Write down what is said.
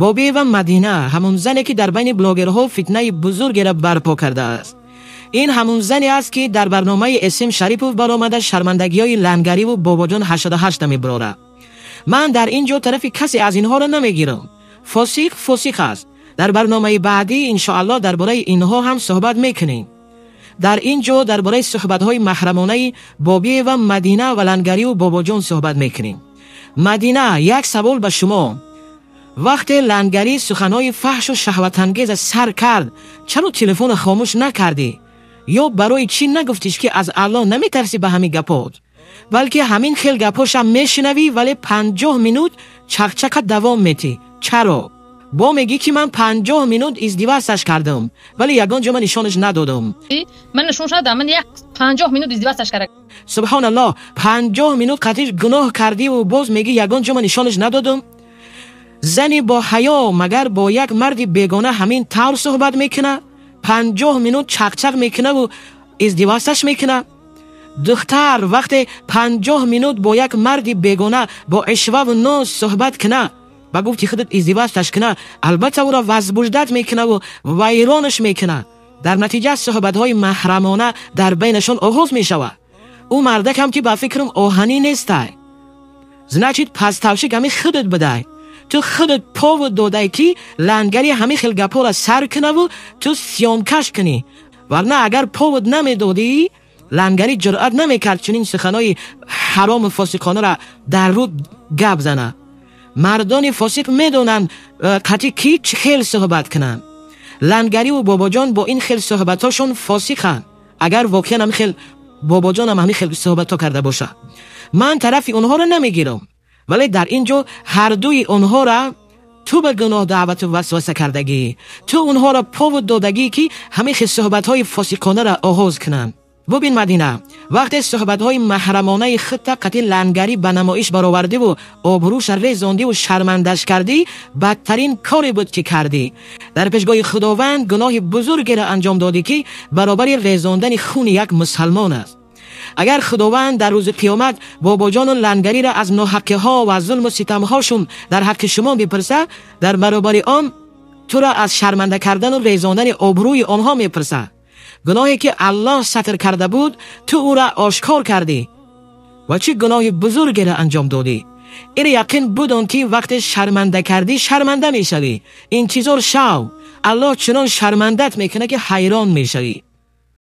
Бобиева Мадина ҳамон зане, ки дар байни блогерҳо фитнаи бузургеро барпо кардааст. Ин ҳамон зане аст, ки дар барномаи Эсим Шарипов баромада, шармандагиҳои Лангариву Бобоҷон 88 мебарорад. Ман дар ин ҷо тарафи касе аз инҳоро намегирам. Фосиқ фосиқ аст. Дар барномаи баъдӣ, иншоаллоҳ, дар бораи инҳо ҳам суҳбат мекунем. Дар ин ҷо дар бораи суҳбатҳои маҳрамонаи Бобиева Мадина ва Лангариву Бобоҷон суҳбат мекунем. Мадина, як савол ба шумо. Вақте Лангарӣ суханҳои фаҳшу шаҳватангеза сар кард, чаро телефонро хомӯш накардӣ? Ё барои чӣ нагуфтиш, ки аз Аллоҳ наметарсӣ ба ҳамин гапот? Балки ҳамин хел гапошам мешунавӣ, вале 50 минут чақчақа давом метӣ. Чаро? Бо мегӣ, ки ман 50 минут издеваться кардам, вале ягон ҷо ман нишонаш надодам. Ман нишон надам, ман як 50 минут издеваться кард. Субҳоналлоҳ, 50 минут қатиш гуноҳ кардиву боз мегӣ, ягон ҷо ман нишонаш надодам. Зани бо ҳаё магар бо як марди бегона ҳамин тавр суҳбат мекунад? 50 минут чақчақ мекунаву издеваться мекунад? Духтар вақте 50 минут бо як марди бегона бо ишваву ноз суҳбат куна, ба гуфти худат издеваться куна, албатта, ӯро возбуждать мекунаву вайронаш мекунад. Дар натиҷа суҳбатҳои маҳрамона дар байнашон оғоз мешавад. Ӯ мардакам, ки ба фикрам оҳанӣ нестай, значит, поставщик ҳами худат будай. Ту худат повод додай, ки Лангари ҳамин хел гапҳоро сар кунаву ту съёмка ш кунӣ. Варна агар повод намедодӣ, Лангарӣ ҷуръат намекард чунин суханои ҳарому фосиқонаро дар рӯ гап зана. Мардони фосиқ медонанд, қати кӣ чӣ хел суҳбат кунанд. Лангариву Бобоҷон бо ин хел суҳбатҳошон фосиқанд. Агар воқеан ҳамин хел Бобоҷонам ҳамин хел суҳбатҳо карда бошад, ман тарафи онҳоро намегирам, вале дар ин ҷо ҳардуи онҳоро ту ба гуноҳ даъвату васваса кардагӣ. Ту онҳоро повод додагӣ, ки ҳамин хел суҳбатҳои фосиқонаро оғоз кунанд. Бубин, Мадина, вақте суҳбатҳои маҳрамонаи худта қати Лангарӣ ба намоиш баровардиву обрӯша резондиву шармандаш кардӣ, бадтарин коре буд, ки кардӣ. Дар пешгоҳи Худованд гуноҳи бузургеро анҷом додӣ, ки баробари резондани хуни як мусалмон аст. Агар Худованд дар рӯзи қиёмат Бобоҷону Лангариро аз ноҳаққиҳо ва зулму ситамҳошун дар ҳаққи шумо бипурсад, дар баробари он туро аз шарманда кардану резондани обрӯи онҳо мепурсад. Гуноҳе, ки Аллоҳ сатр карда буд, ту ӯро ошкор кардӣ ва чӣ гуноҳи бузургеро анҷом додӣ. Иро яқин будон, ки вақте шарманда кардӣ, шарманда мешавӣ. Интизор шав, Аллоҳ чунон шармандат мекунад, ки ҳайрон мешавӣ.